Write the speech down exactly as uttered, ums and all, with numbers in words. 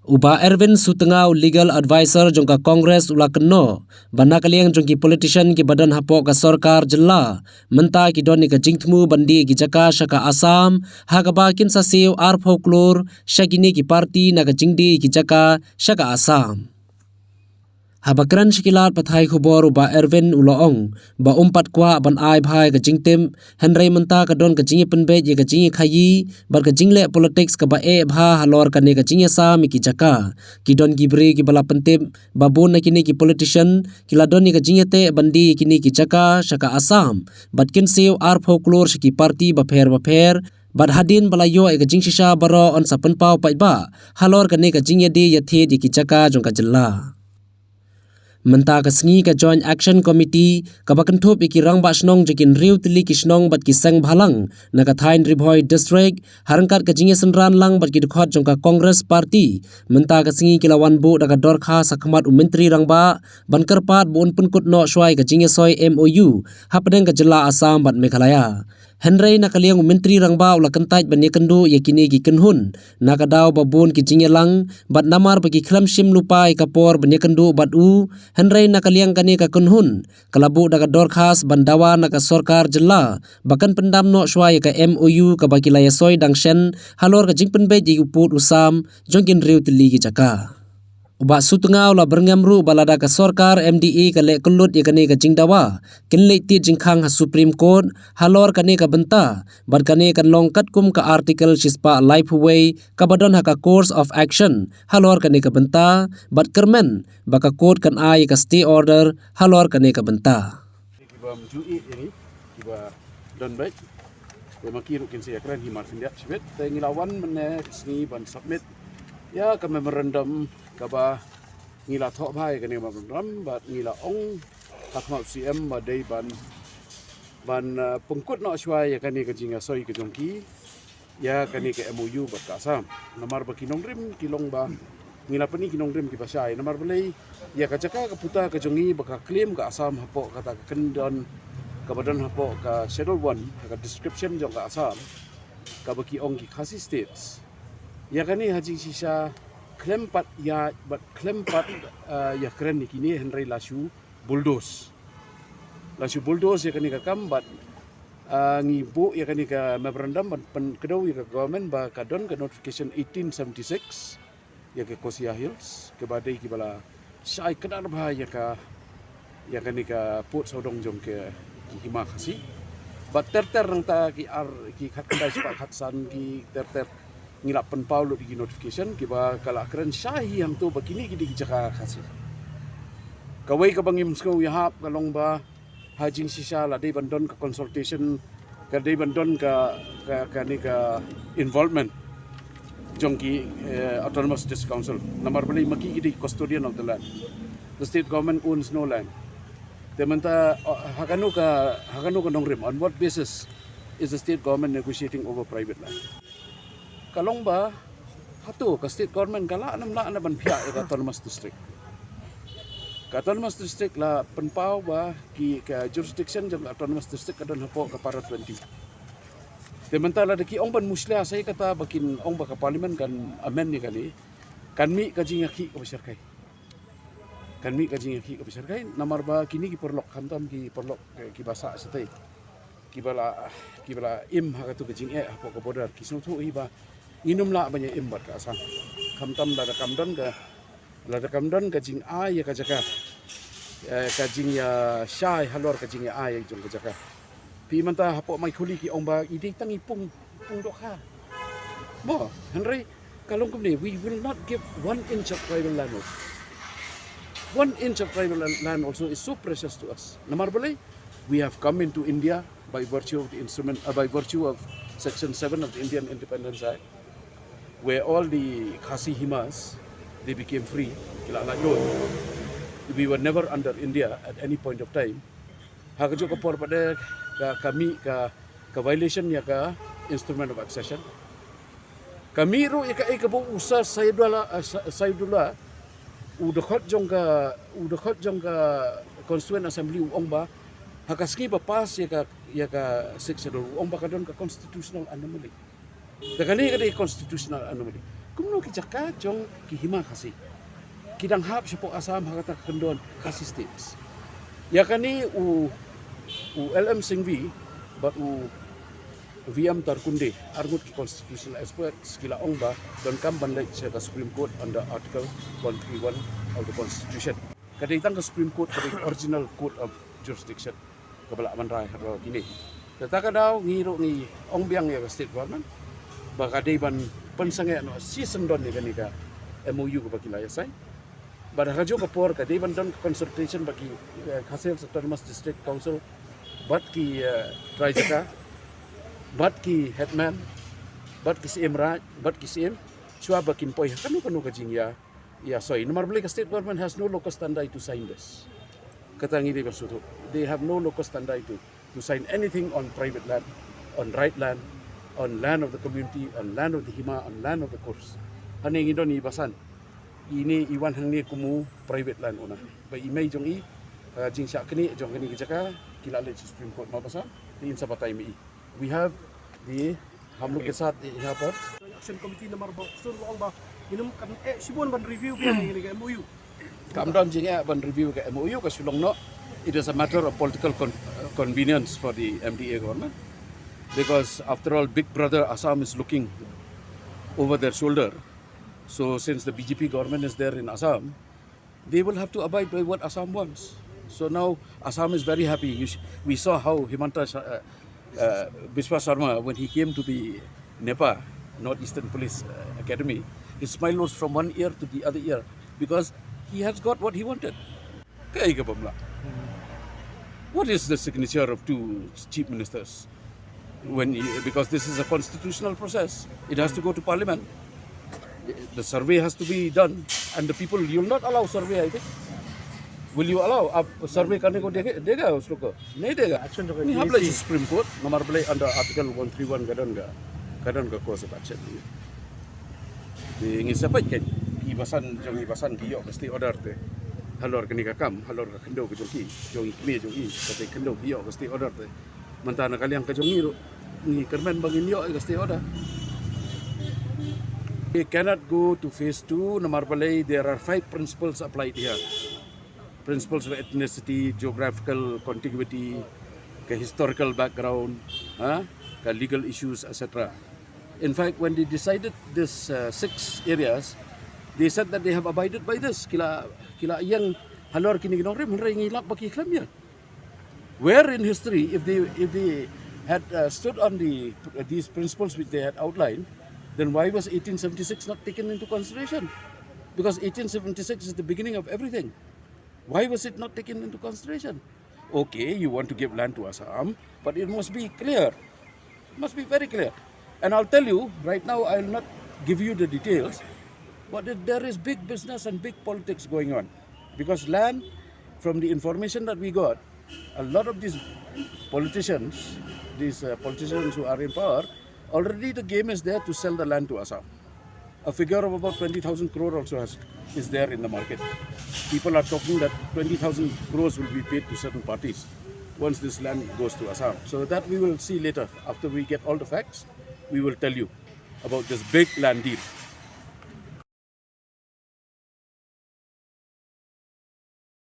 U Bah Erwin Sutnga, u Legal Advisor jong ka Congress, u la kynnoh ba na ka liang jong ki politician kiba don hapoh ka sorkar jylla, mynta ki don ïa ka jingthmu ban die ki jaka sha ka Assam, ha kaba kin sa siew arphew klur sha kine ki party na ka jingdie ki jaka sha ka Assam. Haba kren sha ki lad pathai khubor, u Bah Erwin u la ong ba um pat kwah ban ai bha ïa ka jingtip, hynrei mynta ka don ka jingïapynbeit ïa ka jingïakhaïi bad ka jingleh politics kaba eh bha halor kane ka jingïasam ïa ki jaka. Ki don ki briew kiba la pyntip ba bun na kine ki politician ki la don ïa ka jingïateh ban die ïa kine ki jaka sha ka Assam bad kin siew arphew klur sha ki party bapher bapher, bad hadien ba la ïoh ïa ka jingshisha baroh yn sa pynpaw paidbah halor kane ka jingïadie ïathied ïa ki jaka jong ka jylla. Mynta ka sngi ka Joint Action Committee kaba kynthup ïa ki rangbah shnong jong ki hynriew tylli ki shnong bad ki seng bhalang na ka thaiñ Ri Bhoi District, ha ryngkat ka jingïasynran lang bad ki dkhot jong ka Congress Party, mynta ka sngi ki la wan buh da ka dorkhas ha khmat u Myntri Rangbah ban kyrpad ba un pynkut noh shuwa ïa ka jingïasoi M O U hapdeng ka jylla Assam bad Meghalaya. Hynrei na ka liang u Myntri Rangbah u la kyntait ban ïakynduh ïa kine ki kynhun na ka daw ba bun ki jingïalang, bad namar ba ki khlem shim lypa ïa ka por ban ïakynduh bad u, hynrei na ka liang kane ka kynhun ka la buh da ka dorkhas ban dawa na ka sorkar jylla ba kan pyndam noh shuwa ïa ka M O U kaba ki la ïasoi dang shen halor ka jingpynbeit ïa u pud u sam jong ki hynriew tylli ki jaka. U Bah Sutnga u la byrngem ruh ba lada ka sorkar M D A ka leh kyllut ïa kane ka jingdawa, kin leit tied jingkhang ha Supreme Court halor kane ka bynta, bad kane kan long katkum ka Article shispah laiphew wei kaba don ha ka Course of Action halor kane ka bynta, bad kyrmen ba ka court kan ai ïa ka stay order halor kane ka bynta. Kiba mjuh ïa ngi, kiba don beit, te ma ki ruh kin sa ïakren hi mar khyndiat shibit. Te ngi la wan mynne ka sngi ban submit ïa ka memorandum kaba ngi la thoh bha ïa kane ka memorandum, bad ngi la ong ha khmat u C M ba dei ban, ban, eh, pynkut noh shuwa ïa kane ka jingïasoi ka jong ki ïa kane ka M O U bad ka Assam. Namar ba ki nongrim ki long ba ngi la pyni ki nongrim kiba shai. Namar balei, ïa ka jaka ka puta ka jong ngi ba ka claim ka Assam hapoh kata ka kyndon kaba don hapoh ka Schedule One, ha ka description jong ka Assam, kaba ki ong ki Khasi States. Ïa kane ha jingshisha khlem pat ïa, bad khlem pat, eh, ïakren ïa kine, hynrei la shu bulldoze. La shu bulldoze ïa kane ka kam bad, ah, ngi buh ïa kane ka memorandum ban pynkdew ïa ka government ba ka don ka notification eighteen seventy-six ïa ka Kosia Hills, kaba dei kiba la shai kdar bha ïa ka, ïa kane ka pud sawdong jong ka hima Khasi. Bad ter ter nangta ki ar, ki khatkhyndai spah khatsan, ki ter ter ngi la pynpaw lut ïa ki notification, kiba ka la kren shai hi hangto ba kine ki dei ki jaka Khasi. Kawei kaba ngim sngew ïahap ka long ba ha jingshisha la dei ban don ka consultation, ka dei ban don ka, ka, kane ka involvement jong ki, eh, Autonomous District Council. Namar balei, ma ki ki dei custodian of the land. The state government owns no land. Te mynta, oh, ha kano ka, ha kano ka nongrim, on what basis is the state government negotiating over private land? Ka long ba hato ka state government ka lah ne ym lah ne ban phiah ïa ka Autonomous District. Ka Autonomous District la pynpaw ba ki, ka jurisdiction jong ka Autonomous District ka don hapoh ka para twenty. Te mynta lada ki ong ban mushlia, sa ïa kata ba kin ong ba ka Parliament kan amend ïa kane, kan mih ka jingïakhih kaba shyrkhei. Kan mih ka jingïakhih kaba shyrkhei, namar ba kine ki paralok, khamtam ki paralok, eh, kiba sah shatei, kiba la, kiba la im ha katu ka jingeh hapoh ka border, ki sngewthuh hi ba ngin ym lah ban ïa im bad ka Assam. Khamtam lada kam don ka, lada kam don ka jingai ïa ka jaka, eh, ka jingïashai halor ka jingïaai jong ka jaka. Phi mynta hapoh Maikhuli ki ong ba i dei tang i pung, pung dohkha. Mo, hynrei ka long kumne, we will not give one inch of tribal land also. One inch of tribal land also is so precious to us. Namar balei, we have come into India by virtue of the instrument, uh, by virtue of Section seven of the Indian Independence Act, where all the Khasi Himas, they became free. Ki la lait luid. We were never under India at any point of time. Ha kajuh ka por pat de ka, ka mih ka, ka violation ïa ka Instrument of Accession. Ka mih ruh ïa kaei kaba u Sir Saidullah, eh, Sa-, Saidullah, u dkhot jong ka, u dkhot jong ka Constituent Assembly u ong ba ha ka sngi ba pass ïa ka, ïa ka Sixth Schedule, u ong ba ka don ka constitutional anomaly. Te kane ka dei constitutional anomaly. Kumno ki jaka jong ki hima Khasi ki dang hap shapoh Assam ha kata ka kyndon Khasi States. Ïa kane u, u L M Singhvi bad u V M Tarkunde, arngut ki constitutional experts, ki la ong ba donkam ban leit sha ka Supreme Court under Article one three one of the Constitution. Ka dei tang ka Supreme Court ka dei original court of jurisdiction kaba lah ban rai ha kine. Te ta ka daw ngi ruh ngi ong biang ïa ka state government ba ka dei ban pynsangeh noh shisyndon ïa kane ka M O U kaba ki la ïa sign. Bad ha kajuh ka por ka dei ban don consultation bad ki, eh, Khasi Hills Autonomous District Council, bad ki, eh, trai jaka, bad ki headman, bad ki Syiem Raij, bad ki Syiem, shuwa ba kin poi ha kano kano ka jingïa, ïa soi. Namar balei ka state government has no locus standi to sign this. Kata ngi dei ban sngewthuh. They have no locus standi to, to sign anything on private land, on right land, on land of the community, on land of the hima, on land of the course. Hangne ngi don i basan. Ine i wan hangne kum u private land owner. Ba i mei jong i, uh, jingshah knieh jong kane ka jaka, ki la leit sha Supreme Court, ma basan, te in sa batai ma i. We have the, हम लोग के साथ यहाँ पर एक्शन कमेटी नंबर बॉक्स तो ong ba ngin ym kan eh shibun ban review biang ïa kane ka M O U. Kam don jingeh ban review ka M O U, ka shu long noh. It is a matter of political con-, uh, convenience for the M D A government, because after all, Big Brother Assam is looking over their shoulder. So since the B J P government is there in Assam, they will have to abide by what Assam wants. So now Assam is very happy. You sh-, we saw how Himanta Sha-, uh, uh, Biswa Sarma, when he came to the NEPA, North Eastern Police, uh, Academy, his smile was from one ear to the other ear because he has got what he wanted. Kaei kaba mlah? What is the signature of two chief ministers? When you, because this is a constitutional process, it has to go to parliament. The survey has to be done, and the people, you will not allow survey, I think. Will you allow a survey karne ko dega, dega usko ko? Nahi dega. Action to, nahi hap leit sha Supreme Court, namar balei under Article one three one ka don ka, ka don ka course of action. Te ngin sa peit kein, i basan jong i basan ki ïoh ka stay order te halor kane ka kam, halor ka khyndew ka jong ki, jong i kmie jong i, ka te khyndew ki ïoh ka stay order te. Mynta na ka liang ka jong ngi ruh ngi kyrmen ba ngin ïoh ka stay order. We cannot go to phase two, namar balei there are five principles applied here. Principles of ethnicity, geographical contiguity, ka historical background, ha, ka legal issues, et cetera. In fact, when they decided this, uh, six areas, they said that they have abided by this. Ki la, ki la ïeng halor kine ki nongrim, hynrei ngi lap ba ki khlem ïeng. Where in history, if they, if they had, uh, stood on the, these principles which they had outlined, then why was eighteen seventy-six not taken into consideration? Because eighteen seventy-six is the beginning of everything. Why was it not taken into consideration? Okay, you want to give land to Assam, but it must be clear. It must be very clear. And I'll tell you, right now, I'll not give you the details, but it, there is big business and big politics going on. Because land, from the information that we got, a lot of these politicians, these, uh, politicians who are in power, already the game is there to sell the land to Assam. A figure of about twenty thousand crore also has, is there in the market. People are talking that twenty thousand crores will be paid to certain parties once this land goes to Assam. So that we will see later. After we get all the facts, we will tell you about this big land deal.